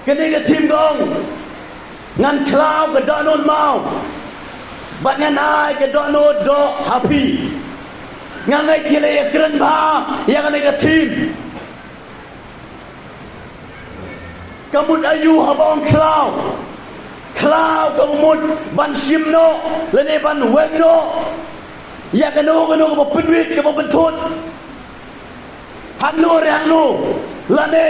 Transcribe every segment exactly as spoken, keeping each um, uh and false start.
Kane ka thim ka ong, ngan khlaw ka dohnud maw, bad ngan ai ka dohnud doh ha phi. Nga ngeit ngi la ïakren bha ïa kane ka thim. Ka mut aïu haba ong khlaw? Khlaw ka mut ban shim noh lane ban weng noh ïa kano kano kaba pynwit kaba pynthut. Hangno re hangno, lane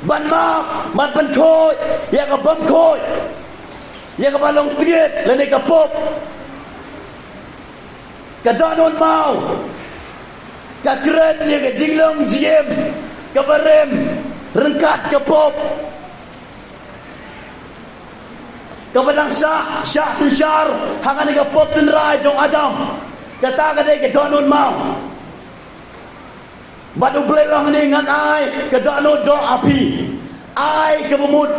ban map, ban pynkhuid ïa ka bymkhuid, ïa kaba long tied lane ka pop. Ka dohnud maw ka kren ïa ka jinglong jingim kaba rim ryngkat ka pop, kaba dang shah shah synshar ha kane ka pop tynrai jong Adam. Kata ka dei ka dohnud maw. Bad U Blei u ong hangne, ngan ai ka dohnud doh ha phi. Ai kaba mut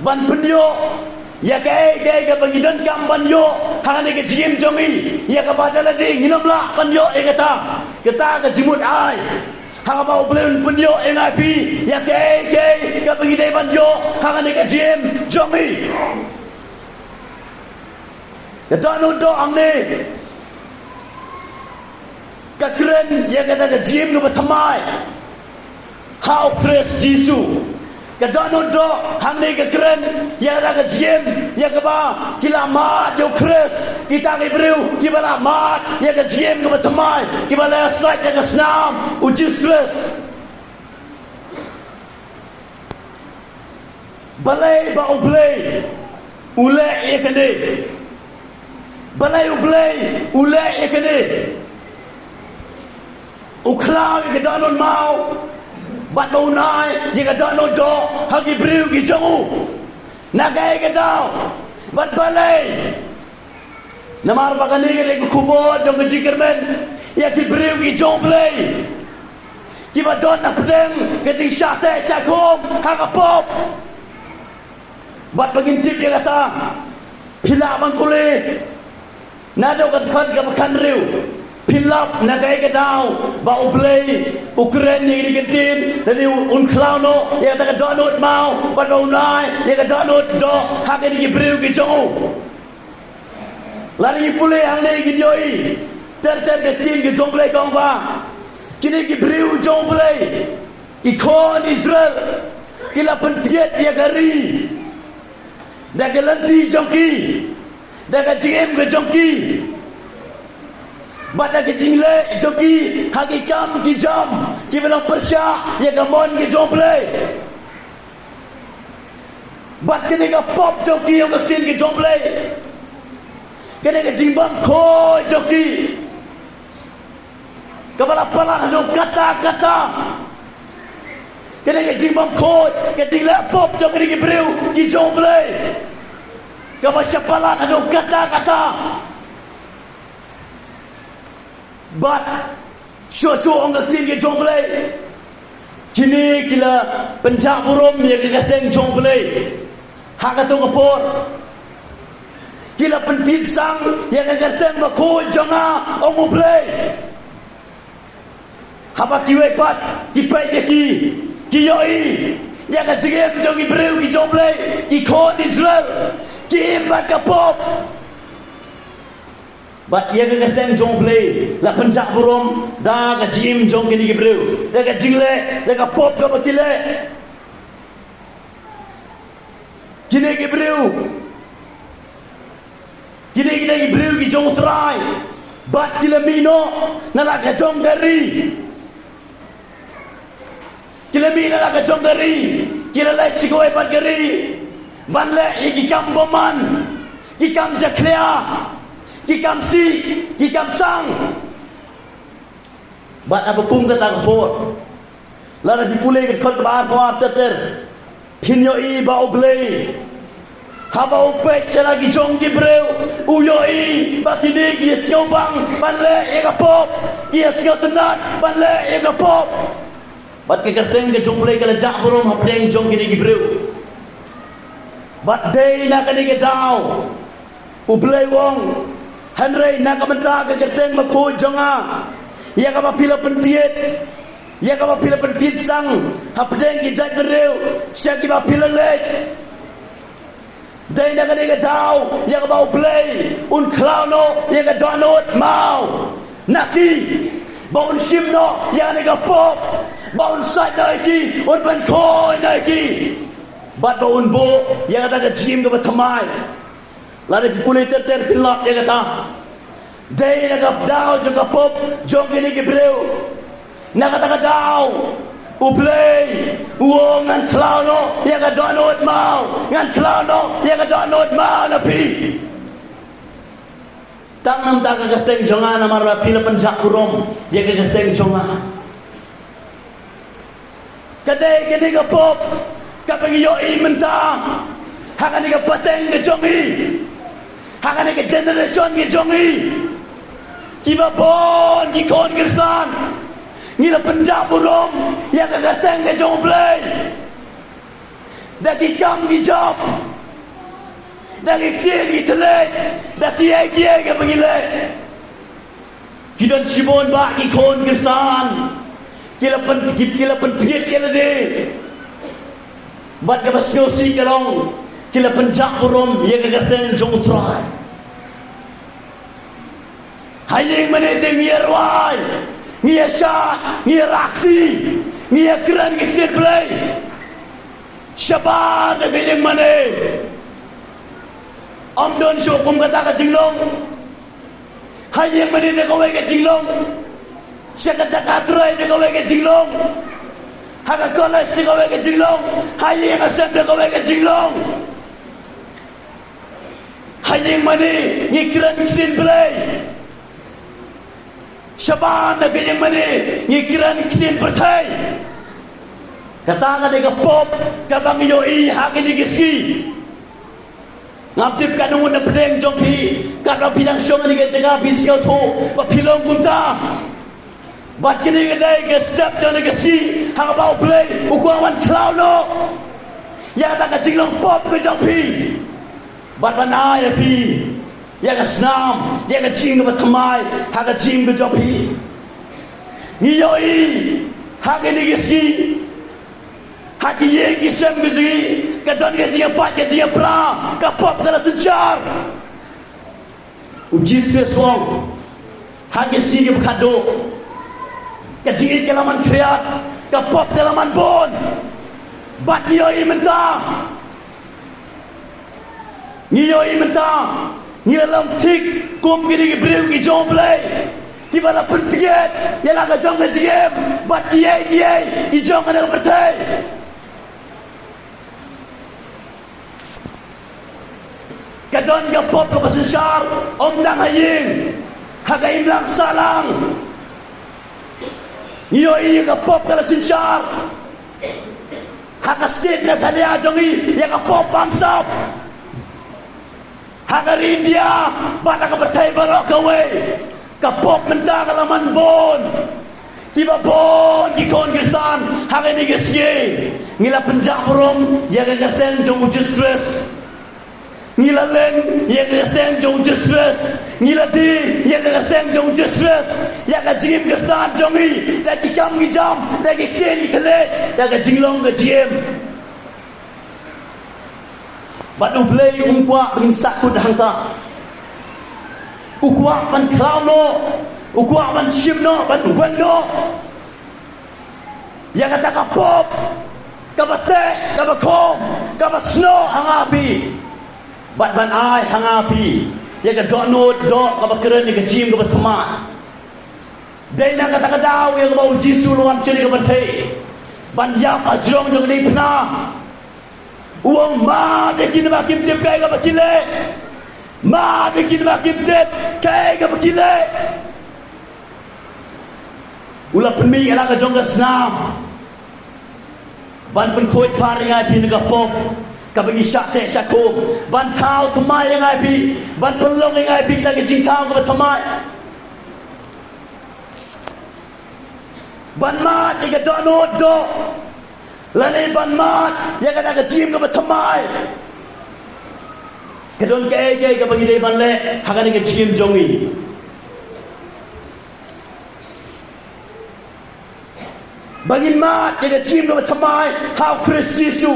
ban pynïoh ïa kaei kaei kaba ngi donkam ban ïoh ha kane ka jingim jong ngi, ïa kaba da lade ngim lah ban ïoh ïa kata. Kata ka jingmut ai. Ha kaba U Blei un pynïoh ïa nga phi ïa kaei kaei kaba ngi dei ban ïoh ha kane ka jingim jong ngi. Ka dohnud doh hangne ka kren ïa kata ka jingim kaba thymmai ha U Khrist Jisu. Ka dohnud doh hangne ka kren ïa kata ka jingim ïa kaba ki la mad ïa U Khrist. Kita ki briew kiba la mad ïa ka jingim kaba thymmai, kiba la sait ïa ka snam U Jisu Khrist. Balei ba U Blei u leh ïa kane? Balei U Blei u leh ïa kane? U khlaw ïa ka dohnud maw, bad ba un ai ïa ka dohnud doh ha ki briew ki jong u. Na kaei ka daw? Bad balei? Namar ba kane ka dei ka khubor jong ka jingkyrmen ïa ki briew ki jong U Blei, kiba don hapdeng ka jingshah teh shah khum ha ka pop. Bad ba ngin tip ïa kata, phi lah ban pule naduh ka dkhot kaba khathynriew. Phin lap na kaei ka daw ba U Blei u kren ïa kine ki ktien, lane un khlaw noh ïa kata ka dohnud maw, bad ba un ai ïa ka dohnud doh ha kine ki briew ki jong u. Lada ngi pule hangne ngin ïohi ter ter ka ktien ka jong U Blei ka ong ba kine ki briew jong U Blei, ki khun Israel, ki la pynthied ïa ka ri da ka lynti jong ki, da ka jingim ka jong ki, bad da ka jingleh jong ki ha ki kam ki jam kiba nang pyrshah ïa ka mon ka jong U Blei. Bad kane ka pop jong ki, ong ka ktien ka jong U Blei, kane ka jingbymkhuid jong ki, kaba la palat haduh katta katta. Kane ka jingbymkhuid, ka jingleh pop jong kine ki briew ki jong U Blei, kaba shah palat haduh katta katta. Bad shuh shuh, ong ka ktien ka jong U Blei, kine ki la pynjah burom ïa ka kyrteng jong U Blei. Ha kato ka por ki la pynthied sang ïa ka kyrteng bakhuid jong nga, ong U Blei. Haba kiwei pat ki peit ïa ki, ki ïohi ïa ka jingim jong ki briew ki jong U Blei, ki khun Israel, ki im bad ka pop. Bad ïa ka kyrteng jong U Blei la pynjah burom da ka jingim jong kine ki briew, da ka jingleh, da ka pop kaba ki leh. Kine ki briew, kine, kine ki briew ki jong U Trai, bad ki la mih noh na la ka jong ka ri. Ki la mih na la ka jong ka ri, ki la leit sha kawei pat ka ri ban leh ïa ki kam bymman, ki kam jakhlia, ki kam sih, ki kam sang. Bad haba kum kata ka por, lada phi pule ka dkhot kaba arphew ar ter ter, phin ïohi ba U Blei, haba u peit sha la ki jong ki briew, u ïohi ba kine ki ïa sngewbang ban leh ïa ka pop, ki ïa sngewtynnat ban leh ïa ka pop. Bad ka kyrteng ka jong U Blei ka la jah burom hapdeng jong kine ki briew. Bad dei na kane ka daw U Blei u ong, hynrei na ka bynta ka kyrteng bakhuid jong nga, ïa kaba phi la pynthied, Ïa kaba phi la pyntied sang hapdeng ki jaitbynriew sha kiba phi la leit. Dei na kane ka daw ïa kaba U Blei un khlaw noh ïa ka dohnud maw na ki, ba un shim noh ïa kane ka pop, ba un sait noh ïa ki, un pynkhoi noh ïa ki, bad ba un buh ïa kata ka jingim kaba thymmai. Lada phi pule ter ter phin lap ïa kata. Dei na ka daw jong ka pop jong kine ki briew. Na kata ka daw U Blei u ong, ngan khlaw noh ïa ka dohnud maw, ngan khlaw noh ïa ka dohnud maw na phi. Tang namar ka kyrteng jong nga, namar ba phi la pynjah burom ïa ka kyrteng jong nga. Ka dei kane ka pop kaba ngi ïohi mynta ha kane ka pateng ka jong ngi, ha kane ka generation ka jong ngi. Kiba bun ki khun Khristan ngi la pynjah burom ïa ka kyrteng ka jong U Blei da ki kam ki jam, da ki ktien ki thylliej, da kiei kiei kaba ngi leh. Ki don shibun bah ki khun Khristan ki la pyn, ki, ki la pyntngit ïa lade. Bad kaba sngewsih ka long ki la pynjah burom ïa ka kyrteng jong U Trai. Ha ïing mane te ngi ïa rwai, ngi ïa shad, ngi ïa rah kti, ngi ïa kren ki ktien Blei. Shabar na ka ïing mane. Ym don shuh kum kata ka jinglong. Ha ïing mane na kawei ka jinglong. Sha ka jaka trei na kawei ka jinglong. Ha ka college na kawei ka jinglong. Ha ïing ha sem na kawei ka jinglong. Ha ïing mane ngi kren ktien Blei. Shabar na ka ïing mane ngi kren ktien pyrthei. Kata ka dei ka pop kaba ngi ïohi ha kine ki sngi. Ngam tip katno ngut na pdeng jong phi, katba phi dang shong ha kane ka jaka phi sngewthuh ba phi long kumta. Bad kane ka dei ka step jong kane ka sngi ha kaba U Blei u kwah ban khlaw noh ïa kata ka jinglong pop ka jong phi. Bad ban ai ïa phi ïa ka snam, ïa ka jingim kaba thymmai ha ka jingim ka jong phi. Ngi ïohi ha kine ki sngi, ha ki ïing ki sem ki jong ngi, ka don ka jingïapait ka jingïapra, ka pop ka la synshar. U Jisu Khrist u ong, ha ki sngi kiba khatduh, ka jingïeit ka la man khriat, ka pop ka la man bun. Bad ngi ïohi mynta, ngi ïohi mynta, ngi la long thik kum kine ki briew ki jong U Blei kiba la pyntngit ïa la ka jong ka jingim bad kiei kiei ki jong kane ka pyrthei. Ka don ka pop kaba synshar, ym tang ha ïing, ha ka imlang sahlang. Ngi ïohi ïa ka pop ka la synshar ha ka state Meghalaya jong ngi, ïa ka pop bamsap. Ha ka ri India bad ha ka pyrthei baroh kawei, ka pop mynta ka la man bun. Kiba bun ki khun Khristan ha kine ki sngi ngi la pynjah burom ïa ka kyrteng jong U Jisu Khrist. Ngi la len ïa ka kyrteng jong U Jisu Khrist. Ngi la die ïa ka kyrteng jong U Jisu Khrist, ïa ka jingim Khristan jong ngi, da ki kam ki jam, da ki ktien ki thylliej, da ka jinglong ka jingim. Bad U Blei um kwah ba ngin sahkut hangta. U kwah ban khlaw noh, u kwah ban shim noh, ban weng noh ïa kata ka pop kaba teh, kaba khum, kaba snoh ha nga ha phi. Bad ban ai ha nga ha phi ïa ka dohnud doh kaba kren ïa ka jingim kaba thymmai. Dei na kata ka daw ïa kaba U Jisu u la wan sha kane ka pyrthei ban ïap hajrong jong ka deiphna. U ong, map ïa ki namar kim tip kaei kaba ki leh. Map ïa ki namar kim tip kaei kaba ki leh. U la pynmih ïa la ka jong ka snam ban pynkhuid phar ïa nga ïa phi na ka pop kaba ngi shah teh shah khum, ban thaw thymmai ïa nga ïa phi, ban pynlong ïa nga ïa phi da ka jingthaw kaba thymmai. Ban mad ïa ka dohnud doh, lane ban mad ïa kata ka jingim kaba thymmai. Ka don kaei kaei kaba ngi dei ban leh ha kane ka jingim jong ngi. Ba ngin mad ïa ka jingim kaba thymmai ha u Khrist Jisu.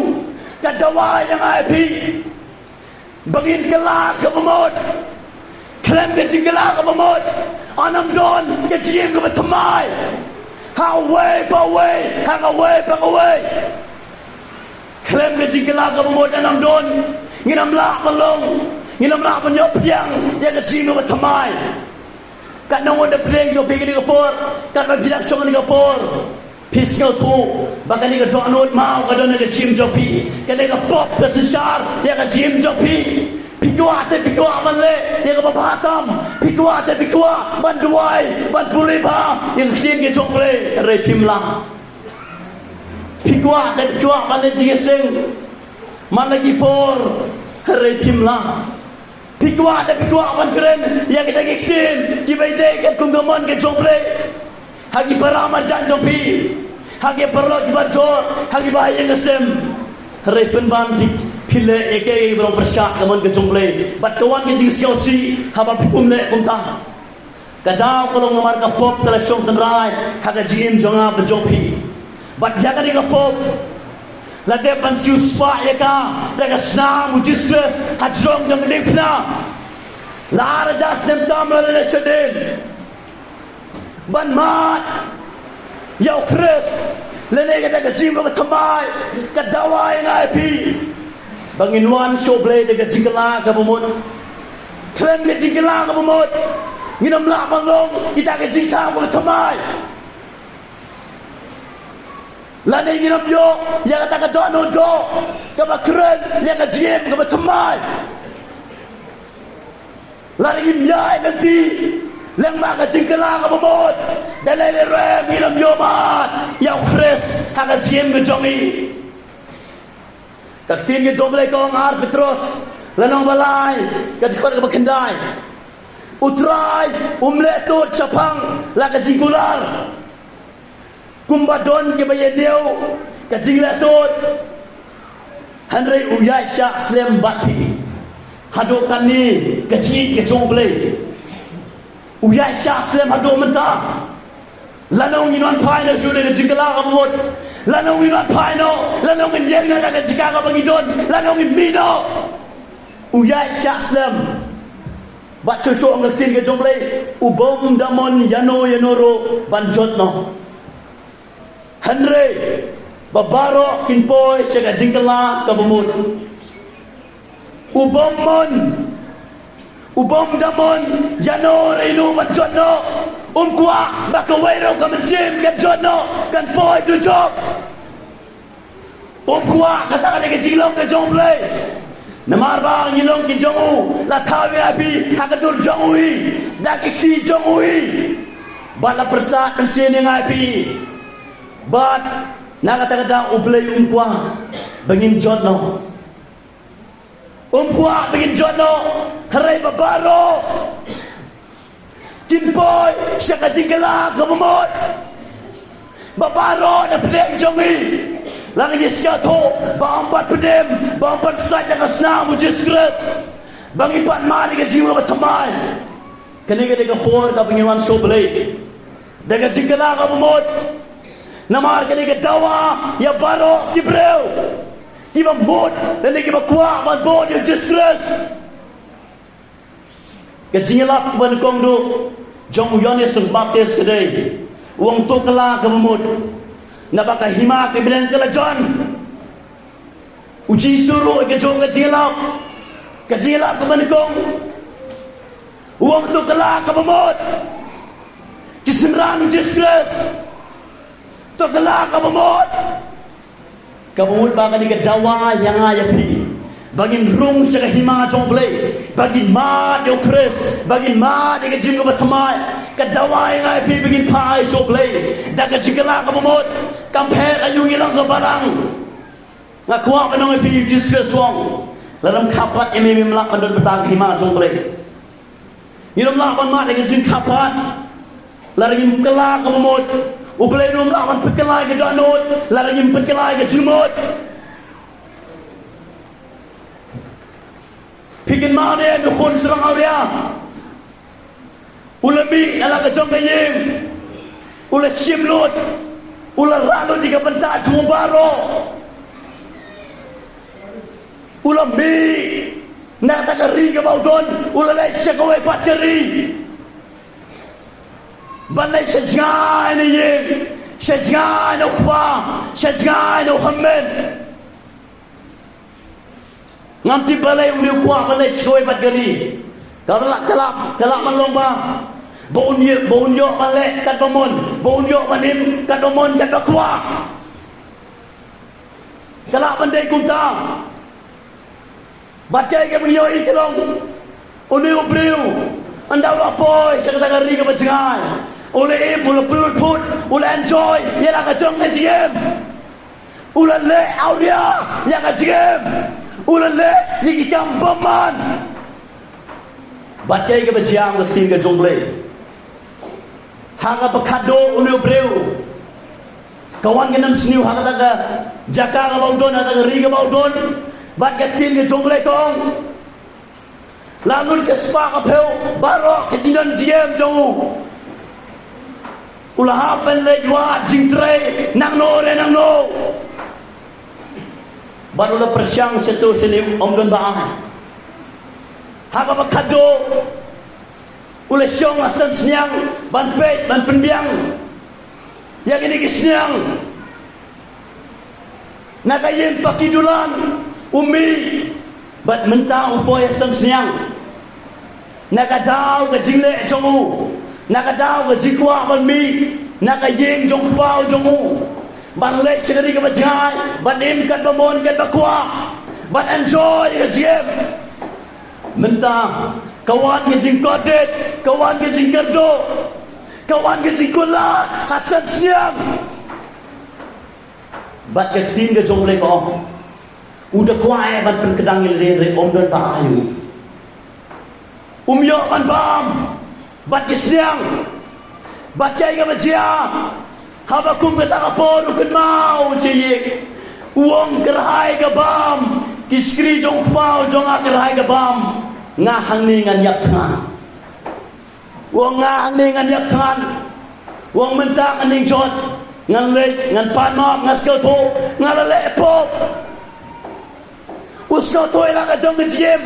Ka dawa ïa nga ïa phi ba ngin kylla kaba mut. Khlem ka jingkylla kaba mut, ym don ka jingim kaba thymmai ha uwei pa uwei, ha kawei pa kawei. Khlem ka jingkylla kaba mut ym don. Ngin ym lah ban long, ngin ym lah ban ïoh pdiang ïa ka jingim kaba thymmai. Katno ngut na pdeng jong phi kane ka por, katba phi dang shong kane ka por, phi sngewthuh ba kane ka dohnud maw ka don ha ka jingim jong phi. Kane ka pop ka synshar ïa ka jingim jong phi. Phi kwah te phi kwah ban leh ïa kaba bha tam, phi kwah te phi kwah ban duwai, ban pule bha ïa ka ktien ka jong U Blei, hynrei phim lah. Phi kwah te phi kwah ban leh jingïaseng man la ki por, hynrei phim lah. Phi kwah te phi kwah ban kren ïa kita ki ktien kiba ïadei katkum ka mon ka jong U Blei ha ki para marjan jong phi, ha ki paralok ki parajor, ha kiba ha ïing ha sem. Hynrei pynban phi, phi leh ïa kaei kaei ba long pyrshah ka mon ka jong U Blei, bad ka wan ka jingsngewsih haba phi kum leh kumta. Ka daw ka long namar ka pop ka la shong tynrai ha ka jingim jong nga bad jong phi. Bad ïa kane ka pop la dep ban siewspah ïa ka da ka snam U Jisu Khrist ha jrong jong ka diengphna. La ar hajar snem tam la leit shadien ban mad ïa U Khrist, lane ka da ka jingim kaba thymmai. Ka dawa ïa nga ïa phi ba ngin wan sha U Blei da ka jingkylla kaba mut. Khlem ka jingkylla kaba mut, ngin ym lah ban long kita ka jingthaw kaba thymmai. Lane ngin ym ïoh ïa kata ka dohnud doh kaba kren ïa ka jingim kaba thymmai. Lada ngim ïaid lynti lyngba ka jingkylla kaba mut, da lei lei ruh ngin ym ïoh mad ïa U Khrist ha ka jingim ka jong ngi. Ka ktien ka jong U Blei ka ong, Ar Petros lynnong ba lai, ka dkhot kaba khyndai: U Trai um leh tud shaphang la ka jingkular. Kumba don kiba ïa niew ka jingleh tud, hynrei u ïaid shah slem bad phi. Haduh katne ka jingïeit ka jong U Blei, u ïaid shah slem haduh mynta. Lano ngin wan phai noh shuh da ka jingkylla kaba mut? Lano ngin wan phai noh? Lano ngin ïeng noh na ka jaka kaba ngi don? Lano ngin mih noh? U ïaid shah slem. Bad shuh shuh ong ka ktien ka jong U Blei, u bym da mon ïano ïano ruh ban jot noh. Hynrei ba baroh kin poi sha ka jingkylla kaba mut. U bym mon, u bym da mon ïano re ïano ban jot noh. Um kwah ba kawei ruh ka mynsiem kan jot noh, kan poi dujok. Um kwah kata ka dei ka jinglong ka jong U Blei. Namar ba ngi long ki jong u, la thaw ïa phi ha ka dur jong u hi, da ki kti jong u hi. Bad la pyrsad mynsiem ïa nga ïa phi. Bad na kata ka daw U Blei um kwah ba ngin jot noh. Um kwah ba ngin jot noh, hynrei ba baroh kin poi sha ka jingkylla kaba mut. Ba baroh na pdeng jong ngi, lada ngi sngewthuh ba ym pat pynim, ba ym pat sait da ka snam U Jisu Khrist, ba ngi pat mad ïa ka jingim kaba thymmai. Kane ka dei ka por kaba ngin wan sha U Blei da ka jingkylla kaba mut. Namar kane ka dawa ïa baroh ki briew kiba mut lane kiba kwah ban bud ïa U Jisu Khrist. Ka jingïalap kaba nyngkong duh jong u Ïoannis Baptist ka dei, u ong, to kylla kaba mut, naba ka hima ka bneng ka la jan. U Jisu ruh ha kajuh ka jingïalap, ka jingïalap kaba nyngkong, u ong, to kylla kaba mut. Ki synran U Jisu Khrist, to kylla kaba mut. Kaba mut ba kane ka dawa ïa nga ïa phi ba ngin rung sha ka hima jong U Blei, ba ngin mad ïa U Khrist, ba ngin mad ïa ka jingim kaba thymmai. Ka dawa ïa nga ïa phi ba ngin phai sha U Blei da ka jingkylla kaba mut. Kam pher aïu ngi long ka balang. Nga kwah ban ong ïa phi, U Jisu Khrist u ong, lada ym kha pat ïa me, mem lah ban don bynta ka hima jong U Blei. Ngin ym lah ban mad ïa ka jingkha pat lada ngim kylla kaba mut. U Blei um lah ban pynkylla ïa ka dohnud lada ngim pynkylla ïa ka jingmut. Phi kynmaw ne em ïa u khun syrang awria? U la mih na la ka jong ka ïing, u la shim lut. U la rah lut ïa ka bynta jong u baroh. U la mih na kata ka ri kaba u don, u la leit sha kawei pat ka ri. Ban leit sha jngai na ïing, sha jngai na u kpa, sha jngai na u khmih. Ngam tip balei une u kwah ban leit sha kawei pat ka ri. Ka la, ka la, ka la ban long ba, ba un ïoh, ba un ïoh ban leh katba mon, ba un ïoh ban im katba mon, katba kwah. Ka lah ban dei kumta. Bad kaei kaba ngi ïohi ka long, une u briew, ynda u la poi sha kata ka ri kaba jngai, u la im, u la pynlut phut, u la enjoy ïa la ka jong ka jingim. U la leh awria ïa ka jingim. U la leh ïa ki kam bymman. Bad kaei kaba jia ha ka ktien ka jong U Blei, ha kaba khatduh une u briew, ka wan ka nemsniew ha kata ka jaka kaba u don, ha kata ka ri kaba u don. Bad ka ktien ka jong U Blei ka ong, la lut ka spah ka phew, baroh ka jingdon jingem jong u. U la hap ban leit wad jingtrei nangno re nangno. Bad u la pyrshang shato shane, ym don ba ai. Ha kaba khatduh, u la shong ha sem sniang ban peit, ban pynbiang ïa kine ki sniang. Na ka ïing paki dulan u mih, bad mynta u poi ha sem sniang. Na ka daw ka jingleh jong u, na ka daw ka jingkwah ban mih na ka ïing jong u kpa u jong u, ban leit sha ka ri kaba jngai, ban im katba mon katba kwah, ban enjoy ka jingim. Mynta ka wan ka jingkordit, ka wan ka jingkyrduh, ka wan ka jingkular ha sem sniang. Bad ka ktien ka jong U Blei ka ong, u da kwah eh ban pynkdang ïa lade, hynrei ym don ba ai u. Um ïoh ban bam bad ki sniang. Bad kaei kaba jia, haba kum kata ka por u kynmaw sha ïing, u ong, kyrhai ka bam, ki shakri jong u kpa u jong nga kyrhai ka bam. Nga hangne ngan ïap thngan. U ong, nga hangne ngan ïap thngan. U ong, mynta ngan ïeng jot, ngan leit, ngan pan map, nga sngewthuh nga la leh pop. U sngewthuh ïa la ka jong ka jingim,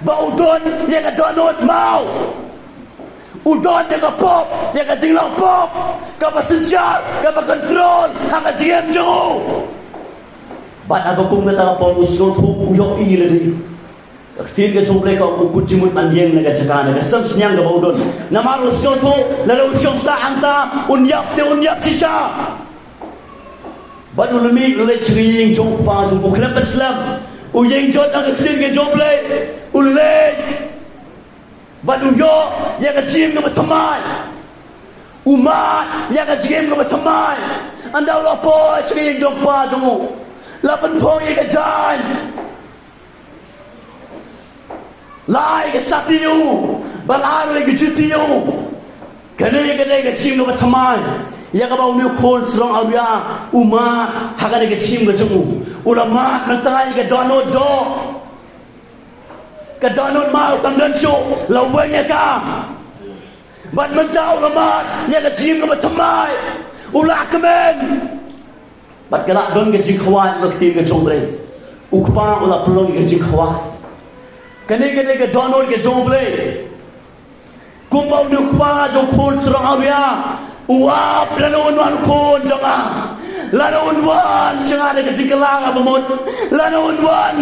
ba u don ïa ka dohnud maw. U don ïa ka pop, ïa ka jinglong pop, kaba synshar, kaba control ha ka jingim jong u. Bad haba kum kata ka por u sngewthuh, u ïohi ïa lade. Ka ktien ka jong U Blei ka ong, u kut jingmut ban ïeng na ka jaka, na ka sem sniang kaba u don. Namar u sngewthuh lada u shong sah hangta un ïap te un ïap shisha. Bad u la mih, u la leit sha ka ïing jong u kpa jong u, khlem pynslem. U ïeng jot na ka ktien ka jong U Blei. U leit bad u ïoh ïa ka jingim kaba thymmai. U mad ïa ka jingim kaba thymmai. Ynda u la poi sha ka ïing jong u kpa jong u, la pynphong ïa ka jaiñ. La ai ka sati ïa u, bad la ai ka juti ïa u. Kane ka dei ka jingim kaba thymmai ïa kaba une u khun sarong awria u mad ha kane ka jingim ka jong u. U la mad mynta ïa ka dohnud doh. Ka dohnud maw kam don shuh, la weng ïa ka. Bad mynta u la mad ïa ka jingim kaba thymmai. U la kmen. Bad ka la don ka jingkhawai, ka ktien ka jong U Blei. U kpa u la pynlong ïa ka jingkhawai. Kane ka dei ka dohnud ka jong U Blei. Kumba une u kpa jong u khun sarong awria u ap, lano un wan u khun jong nga, lano un wan sha nga da ka jingkylla kaba mut, lano un wan.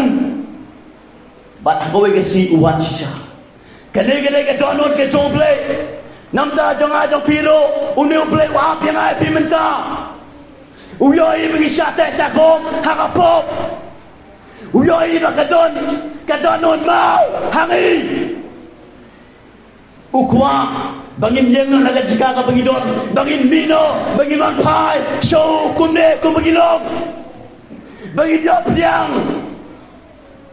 Bad ha kawei ka sngi u wan shisha. Kane ka dei ka dohnud ka jong U Blei. Namar jong nga jong phi ruh, une U Blei u ap ïa nga ïa phi mynta. U ïohi ba ngi shah teh shah khum ha ka pop. U ïohi ba ka don ka dohnud maw ha ngi. U kwah ba ngin ïeng noh na ka jaka kaba ngi don, ba ngin mih noh, ba ngin wan phai sha u kumne kumba ngi long. Ba ngin ïoh pdiang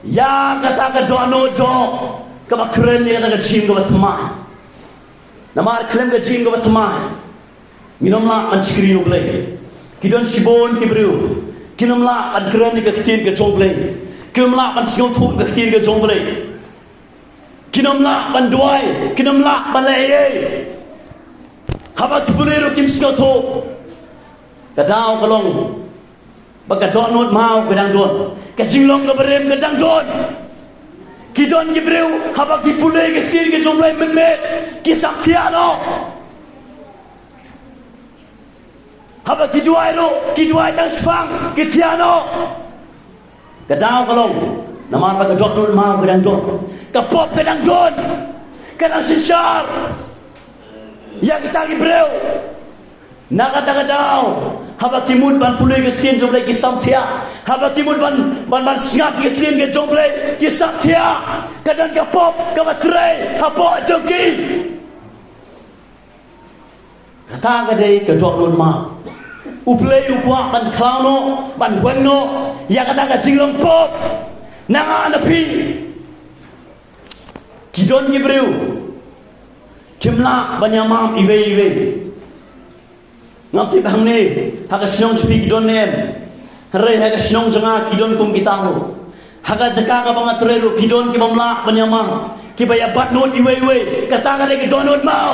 ïa kata ka dohnud doh kaba kren ïa kata ka jingim kaba thymmai. Namar khlem ka jingim kaba thymmai ngin ym lah ban shakri ïa U Blei. Ki don shibun ki briew kin ym lah ban kren ïa ka ktien ka jong U Blei. Kin ym lah ban sngewthuh ka ktien ka jong U Blei. Kin ym lah ban duwai, kin ym lah ban leh ei ei. Haba ki pule ruh kim sngewthuh. Ka daw ka long ba ka dohnud maw ka dang don, ka jinglong kaba rim ka dang don. Ki don ki briew haba ki pule ka ktien ka jong U Blei mynmiet ki sap thiah noh. Haba ki duwai ruh ki duwai tang shipang, ki thiah noh. Ka daw ka long namar ba ka dohnud maw ka dang don, ka pop ka dang don, ka dang synshar ïa kita ki briew. Na kata ka daw, haba ki mut ban pule ka ktien jong U Blei ki sap thiah, haba ki mut ban ban ban sngap ka ktien ka jong U Blei ki sap thiah. Ka don ka pop kaba trei hapoh jong ki. Kata ka dei ka dohnud maw. U Blei u kwah ban khlaw noh, ban weng noh ïa kata ka jinglong pop. Na nga na phi, ki don ki briew kim lah ban ïamap iwei iwei. Ngam tip hangne ha ka shnong jong phi ki don ne em, hynrei ha ka shnong jong nga ki don kum kita ruh. Ha ka jaka kaba nga trei ruh ki don ki bym lah ban ïamap, kiba ïa bat nud iwei iwei. Kata ka dei ka dohnud maw.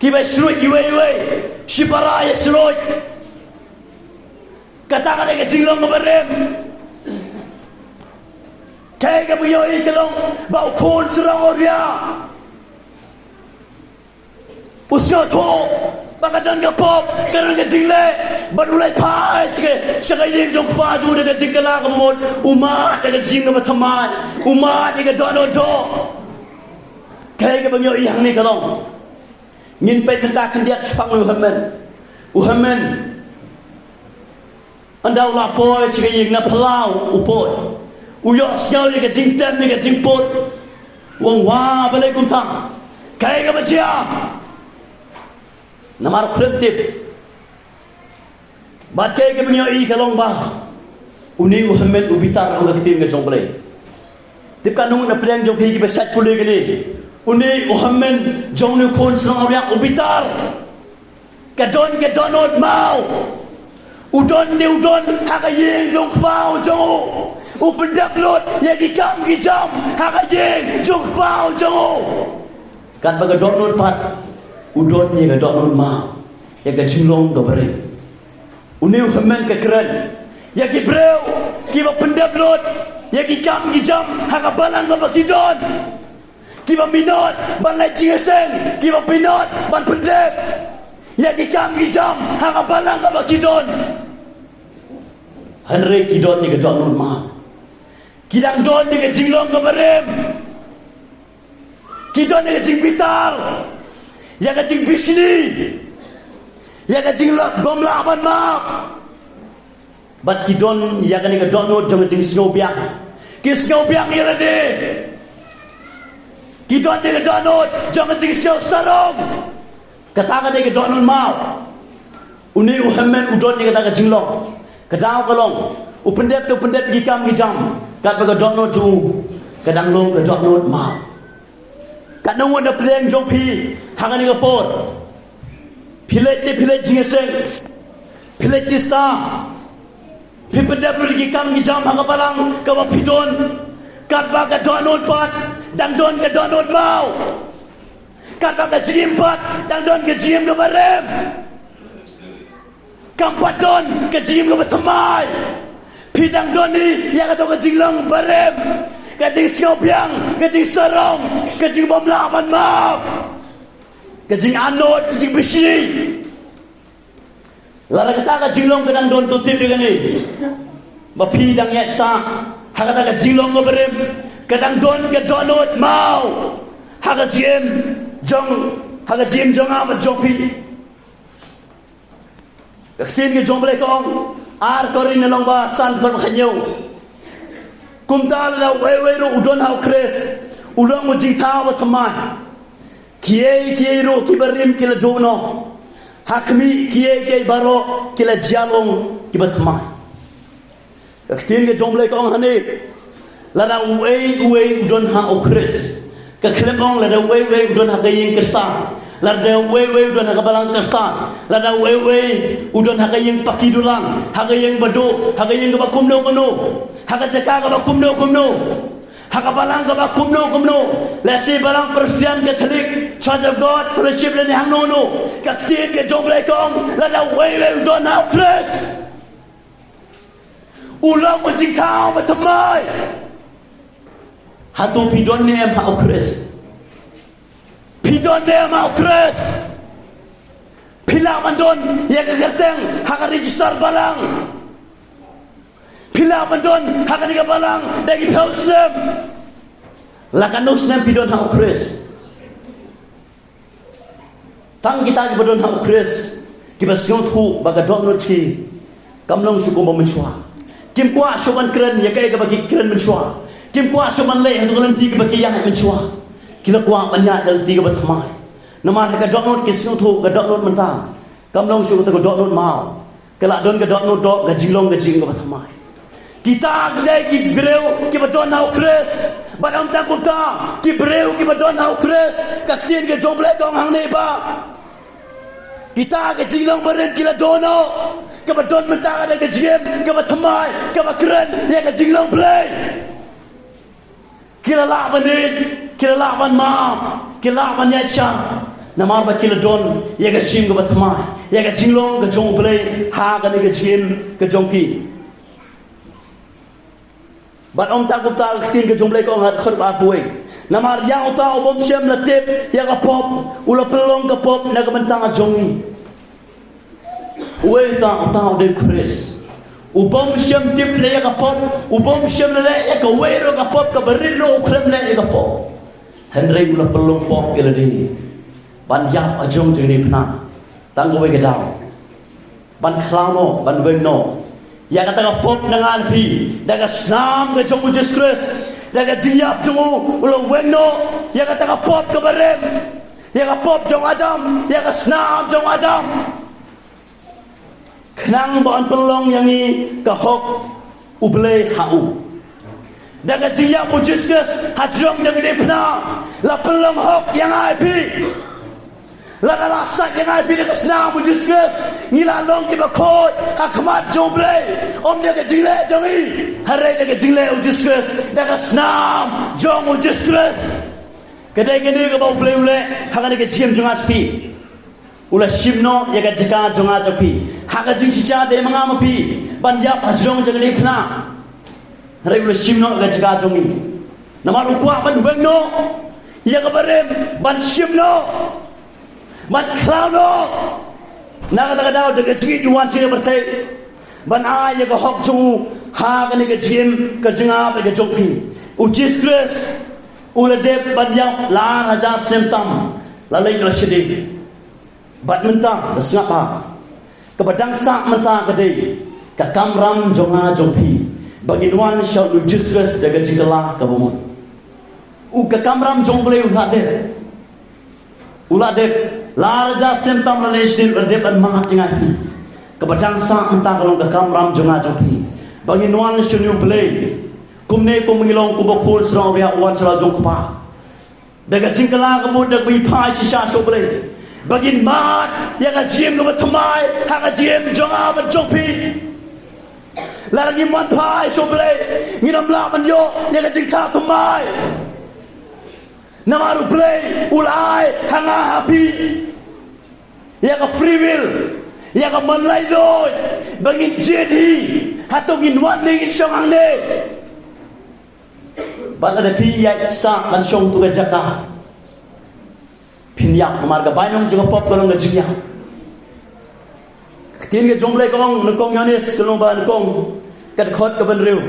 Kiba sruid iwei iwei, shipara ïa sruid. Kata ka dei ka jinglong kaba rim. Kaei kaba ïohi ka long ba u khun sarong awria u sngewthuh ba ka don ka pop, ka don ka jingleh, bad u leit phai sha ka, sha ka ïing jong u kpa jong u da ka jingkylla kaba mut, u mad ïa ka jingim kaba thymmai, u mad ïa ka dohnud doh. Kaei kaba ngi ïohi hangne ka long, ngin peit mynta khyndiat shaphang u hynmen. U hynmen ynda u la poi sha ka ïing na phyllaw u poi, u ïohsngew ïa ka jingtem ïa ka jingput. U ong, wa balei kumta? Kaei kaba jia? Namar u khlem tip. Bad kaei kaba ngi ïohi ka long ba une u hynmen u bitar, ong ka ktien ka jong U Blei. Tip katno ngut na pdeng jong phi kiba shait pule kane. Une u hynmen jong une u khun sarong awria u bitar. Ka don ka dohnud maw. U don te u don ha ka ïing jong u kpa u jong u. U pyndep lut ïa ki kam ki jam ha ka ïing jong u kpa u jong u. Katba ka dohnud pat, u don ïa ka dohnud maw, ïa ka jinglong kaba rim. Une u hynmen ka kren ïa ki briew kiba pyndep lut ïa ki kam ki jam ha ka balang kaba ki don. Kiba minot ban leit jingïaseng, kiba minot ban pyndep ïa ki kam ki jam ha ka balang kaba ki don. Hynrei ki don ïa ka dohnud maw. Ki dang don ïa ka jinglong kaba rim. Ki don ïa ka jingbitar, ïa ka jingbishni, ïa ka jinglong bym lah ban map. Bad ki don ïa kane ka dohnud jong ka jingsngewbiang. Ki sngewbiang ïa lade. Ki don ïa ka dohnud jong ka jingsngewsarong. Kata ka dei ka dohnud maw. Une u hynmen u don ïa kata ka jinglong. Ka daw ka long, u pyndep te u pyndep ki kam ki jam, katba ka dohnud jong u ka dang long ka dohnud maw. Katno ngut na pdeng jong phi ha kane ka por, phi leit te phi leit jingïaseng, phi leit tista, phi pyndep lut ki kam ki jam ha ka balang kaba phi don, katba ka dohnud pat dang don ka dohnud maw. Katba ka jingim pat dang don ka jingim kaba rim. Kam pat don ka jingim kaba thymmai. Phi dang don hi ïa kato ka jinglong barim, ka jingsngewbiang, ka jingsarong, ka jingbymlah ban map, ka jinganot, ka jingbishni. Lada kata ka jinglong ka dang don, to tip ïa kane, ba phi dang ïaid sah ha kata ka jinglong kaba rim. Ka dang don ka dohnud maw ha ka jingim jong, ha ka jingim jong nga bad jong phi. Ka ktien ka jong U Blei ka ong, Ar Korinth lynnong ba san dkhot ba khathynñiew. Kumta lada uwei uwei ruh u don ha U Khrist, u long u jingthaw ba thymmai. Kiei kiei ruh kiba rim ki la duh noh. Ha khmih kiei kiei baroh ki la jia long kiba thymmai. Ka ktien ka jong U Blei ka ong hangne, lada uwei uwei u don ha U Khrist. Ka khlem ong lada uwei uwei u don ha ka ïing Khristan, lada uwei uwei u don ha ka balang Khristan, lada uwei uwei u don ha ka ïing paki dulang, ha ka ïing baduh, ha ka ïing kaba kumno kumno, ha ka jaka kaba kumno kumno. Ha ka balang kaba kumno kumno, lehse balang Presbyterian, Catholic, Church of God, Fellowship lane hangno no, ka ktien ka jong U Blei ka ong, lada uwei uwei u don ha U Khrist, u long u jingthaw bathymmai. Hato phi don ne em ha U Khrist? Phi don ne em ha U Khrist? Phi lah ban don ïa ka kyrteng ha ka register balang? Phi lah ban don ha kane ka balang da ki phew snem? La katno snem phi don ha U Khrist? Tang kita kiba don ha U Khrist kiba sngewthuh ba ka dohnud ki kam long shuh kumba mynshuwa. Kim kwah shuh ban kren ïa kaei kaba ki kren mynshuwa. Kim kwah shuh ban leh ha ka lynti kaba ki ïaid mynshuwa. Ki la kwah ban ïaid da lynti kaba thymmai. Namar ha ka dohnud ki sngewthuh ka dohnud mynta kam long shuh kata ka dohnud maw. Ka la don ka dohnud doh, ka jinglong ka jingim kaba thymmai. Kita ki dei ki briew kiba don ha U Khrist. Bad ym tang kumta, ki briew kiba don ha U Khrist, ka ktien ka jong U Blei ka ong hangne ba kita ka jinglong barim ki la don noh, kaba don mynta ka dei ka jingim kaba thymmai, kaba kren ïa ka jinglong Blei. Ki la lah ban ïeit, ki la lah ban map, ki la lah ban ïaid shah. Namar ba ki la don ïa ka jingim kaba thymmai, ïa ka jinglong ka jong U Blei ha kane ka jingim ka jong ki. Bad ym tang kumta, ka ktien ka jong U Blei ka ong ha ka dkhot ba arphew wei, namar ïa uta u bym shym la tip ïa ka pop u la pynlong ka pop na ka bynta jong ngi. Uwei uta, uta u dei U Khrist. U bym shym tip leh ïa ka pop, u bym shym leh ïa kawei ruh ka pop, kaba rit ruh u khlem leh ïa ka pop. Hynrei u la pynlong pop ïa lade ban ïap hajrong jong kane ka phna tang kawei ka daw, ban khlaw noh, ban weng noh ïa kata ka pop na nga na phi, da ka snam ka jong U Jisu Khrist, da ka jingïap jong u, u la weng noh ïa kata ka pop kaba rim. Ïa ka pop jong Adam, ïa ka snam jong Adam. Khnang ba yn pynlong ïa ngi ka hok U Blei ha u. Da ka jingïap U Jisu Khrist hajrong jong kane ka phna, la pynlong hok ïa nga ïa phi. Lada la sait ïa nga ïa phi da ka snam U Jisu Khrist, ngi la long kiba khuid ha khmat jong U Blei. Ym da ka jingleh jong ngi, hynrei da ka jingleh U Jisu Khrist, da ka snam jong U Jisu Khrist. Ka dei kane kaba U Blei u leh ha kane ka jingim jong nga jong phi. U la shim noh ïa ka jaka jong nga jong phi. Ha ka jingshisha dei ma nga ma phi ban ïap hajrong jong kane ka phna. Hynrei u la shim noh ïa ka jaka jong ngi. Namar u kwah ban weng noh ïa ka barim, ban shim noh, ban khlaw noh. Na kata ka daw da ka jingïeit u wan sha kane ka pyrthei ban ai ïa ka hok jong u ha kane ka jingim ka jong nga bad ka jong phi. U Jisu Khrist u la dep ban ïap la ar hajar snem tam, la leit noh shadien. Bad mynta, da sngap bha. Kaba dang sah mynta ka dei ka kamram jong nga jong phi, ba ngin wan sha U Jisu Khrist da ka jingkylla kaba mut. U, ka kamram jong U Blei u la dep. U la dep. La ar hajar snem tam la leit shadien, u la dep ban mad ïa nga ïa phi. Kaba dang sah mynta ka long ka kamram jong nga jong phi, ba ngin wan sha U Blei. Kumne kum ngi long kumba u khun sarong riat u wan sha la jong u kpa. Da ka jingkylla ka mut, da kaba phai shisha sha U Blei, ba ngin mad ïa ka jingim kaba thymmai ha ka jingim jong nga bad jong phi. Lada ngim wan phai sha U Blei, ngin ym lah ban ïoh ïa ka jingthaw thymmai. Namar U Blei u la ai ha nga ha phi ïa ka free will, ïa ka man laitluid, ba ngin jied hi, hato ngin wan ne ngin shong hangne. Bad lada phi ïaid sah ban shong ha tu ka jaka, phin ïap, namar ka bainong jong ka pop ka long ka jingïap. Ka ktien ka jong U Blei ka ong, nyngkong Ïoannis ka lynnong ba nyngkong, ka dkhot kaba hynriew.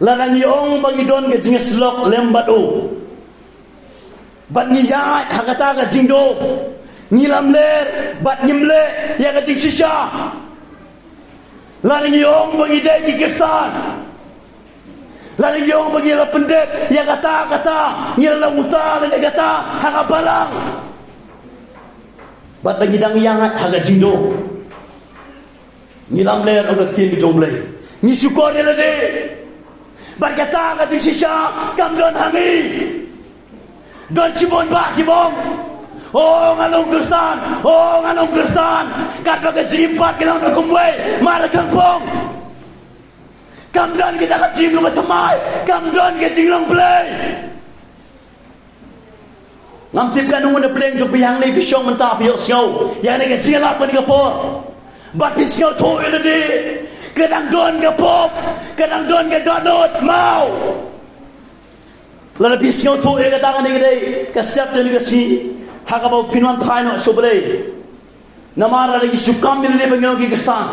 Lada ngi ong ba ngi don ka jingïasyllok lem bad u, bad ngi ïaid ha kata ka jingduh, ngi lamler bad ngim leh ïa ka jingshisha. Lada ngi ong ba ngi dei ki Khristan, lada ngi ong ba ngi la pyndep ïa kata kata, ngi la long uta lane kata ha ka balang, bad ba ngi dang ïaid ha ka jingduh, ngi lamler, ong ka ktien ka jong U Blei, ngi shukor ïa lade. Bad kata ka jingshisha kam don ha ngi. Don shibun bah kiba ong, "O, ngan long Khristan, o, ngan long Khristan." Katba ka jingim pat ka long da kumwei markhongpong. Kam don kita ka jingim kaba thymmai, kam don ka jinglong Blei. Ngam tip katno ngut na pdeng jong phi hangne phi shong mynta phi ïohsngew ïa kane ka jingïalap kane ka por. Bad phi sngewthuh ïa lade, ka dang don ka pop, ka dang don ka dohnud maw. Lada phi sngewthuh ïa kata, kane ka dei ka step jong kane ka sngi ha kaba phin wan phai noh sha U Blei. Namar lada ngi shu kam ïa lade ba ngi long ki Khristan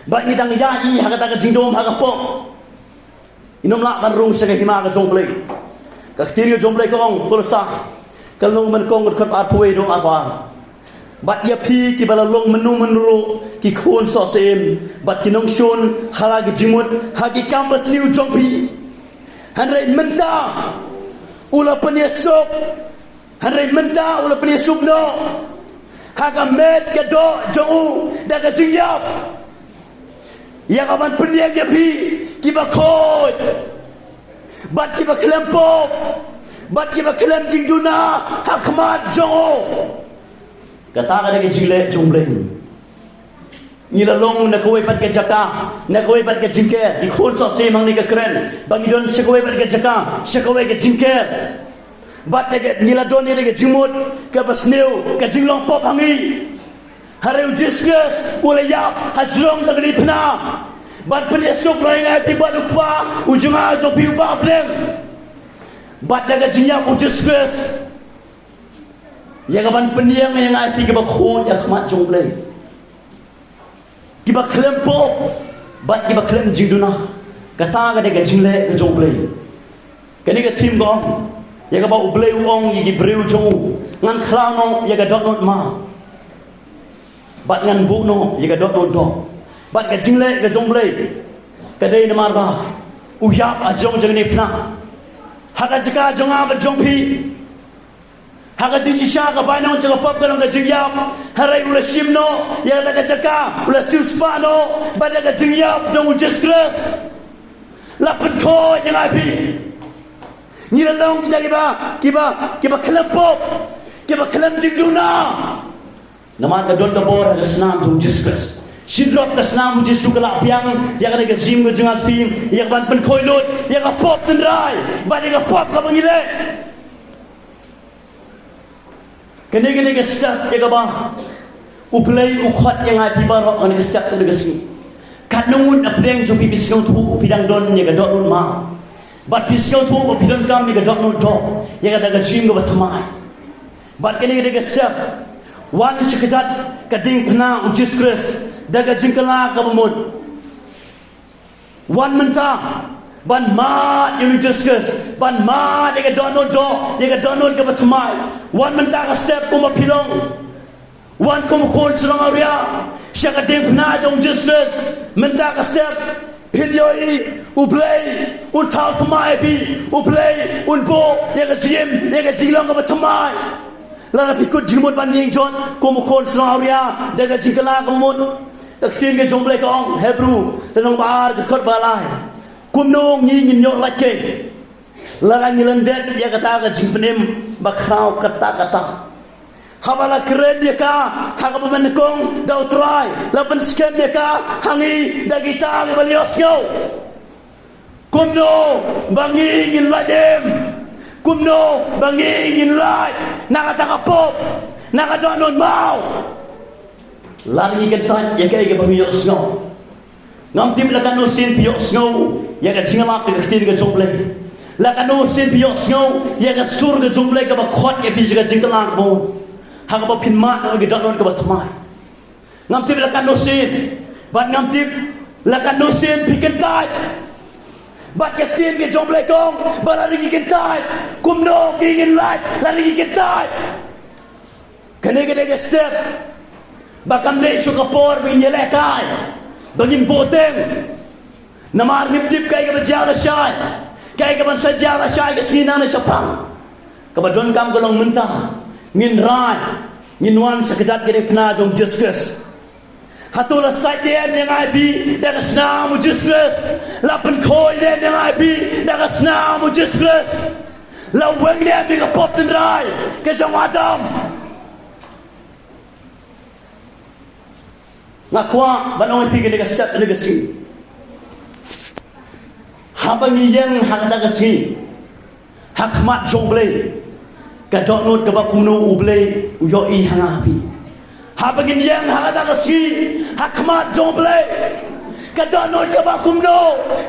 bad ngi dang ïaid ha kata ka jingdum ha ka pop, ngin ym lah ban rung sha ka hima ka jong U Blei. Ka ktien ka jong U Blei ka ong, Kolossai ka lynnong ba nyngkong, ka dkhot arphew wei haduh arphew ar. Bad ïa phi kiba la long mynno mynno ruh ki khun sohsyiem bad ki nongshun ha la ki jingmut ha ki kam basniew jong phi. Hynrei mynta u la pynïasuk, hynrei mynta u la pynïasuk noh ha ka met ka doh jong u da ka jingïap, ïa ka ban pynïeng ïa phi kiba khuid bad kiba khlem pop bad kiba khlem jingduna ha khmat jong u. Kata ka dei ka jingleh jong U Blei. Ngi la long na kawei pat ka jaka, na kawei pat ka jingker. Ki khun sohsyiem hangne ka kren ba ngi don sha kawei pat ka jaka, sha kawei ka jingker. Bad da ka, ngi la don ïa ka jingmut kaba sniew, ka jinglong pop ha ngi. Hynrei U Jisu Khrist u la ïap ha jrong jong ka diengphna ban pynïasuk ïa nga ïa phi bad U Kpa u jong nga jong phi uba ha bneng. Bad da ka jingïap U Jisu Khrist, ïa ka ban pynïeng ïa nga ïa phi kiba khuid ha khmat jong U Blei, kiba khlem pop bad kiba khlem jingduna. Kata ka dei ka jingleh ka jong U Blei. Kane ka theme ka ong ïa kaba U Blei u ong ïa ki briew jong u, ngan khlaw noh ïa ka dohnud maw bad ngan buh noh ïa ka dohnud doh. Bad ka jingleh ka jong U Blei ka dei namar ba u ïap ha jrong jong ka diengphna ha ka jaka jong nga bad jong phi. Ha ka jingshisha ka bainong jong ka pop ka long ka jingïap. Hynrei u la shim noh ïa kata ka jaka, u la siewspah noh bad da ka jingïap jong U Jisu Khrist la pynkhuid ïa nga ïa phi. Ngi la long kita kiba, kiba, kiba khlem pop, kiba khlem jingduna. Namar ka don ka bor ha ka snam jong U Jisu Khrist. Shi drop ka snam U Jisu ka la biang ïa kane ka jingim ka jong nga, phi, ïa ka ban pynkhuid lut ïa ka pop tynrai bad ïa ka pop kaba ngi leh. Kane, kane ka step ïa kaba U Blei u khot ïa nga ïa phi baroh, kane ka step, kane ka sngi. Katno ngut na pdeng jong phi phi sngewthuh phi dang don ïa ka dohnud maw bad phi sngewthuh ba phi donkam ïa ka dohnud doh ïa kata ka jingim kaba thymmai. Bad kane ka dei ka step. Wan sha kjat ka diengphna U Jisu Khrist da ka jingkylla kaba mut. Wan mynta ban mad ïa U Jisu Khrist, ban mad ïa ka dohnud doh, ïa ka dohnud kaba thymmai. Wan mynta ka step kumba phi long. Wan kum u khun shnong awria sha ka diengphna jong U Jisu Khrist. Mynta ka step phin ïohi U Blei un thaw thymmai ïa phi, U Blei un buh ïa ka jingim, ïa ka jinglong kaba thymmai. Lada phi kut jingmut ban ïeng jot kum u khun shnong awria da ka jingkylla kaba mut. Ka ktien ka jong U Blei ka ong, Hebru, lynnong ba ar, ka dkhot ba lai. Kumno ngi ngin ïoh lait keiñ lada ngi lyndet ïa kata ka jingpynim bakhraw katta katta? Haba la kren ïa ka ha kaba nyngkong da U Trai, la pynskhem ïa ka ha ngi da kita kiba la ïohsngew. Kumno ba ngi ngin lait im? Kumno ba ngi ngin lait na kata ka pop, na ka dohnud maw? Lada ngi kyntait ïa kaei kaba ngi ïohsngew. Ngam tip la katno sien phi ïohsngew ïa ka jingïalap ïa ka ktien ka jong U Blei. La katno sien phi ïohsngew ïa ka sur ka jong U Blei kaba khot ïa phi sha ka jingkylla kaba mut, ha kaba phin mad ïa ka dohnud kaba thymmai. Ngam tip la katno sien, bad ngam tip la katno sien phi kyntait. Bad ka ktien ka jong U Blei ka ong ba lada ngi kyntait, kumno ngi ngin lait lada ngi kyntait? Kane ka dei ka step ba kam dei shuh ka por ba ngin ïalehkai, ba ngin buhteng. Namar ngim tip kaei kaba jia lashai, kaei kaban sa jia lashai ka sngi nangne shaphrang. Kaba donkam ka long mynta ngin rai, ngin wan sha kjat ka diengphna jong U Jisu Khrist. Hato la sait ne em ïa nga ïa phi da ka snam U Jisu Khrist? La pynkhuid ne em ïa nga ïa phi da ka snam U Jisu Khrist? La weng ne em ïa ka pop tynrai ka jong u Adam? Nga kwah ban ong ïa phi kane ka step, kane ka sngi. Haba ngi ïeng ha kata ka sngi ha khmat jong U Blei, ka dohnud kaba kumno U Blei u ïohi ha nga ha phi? Haba ngin ïeng ha kata ka sngi ha khmat jong U Blei, ka dohnud kaba kumno,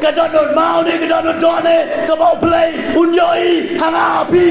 ka dohnud maw ne ka dohnud doh ne kaba U Blei un ïohi ha nga ha phi?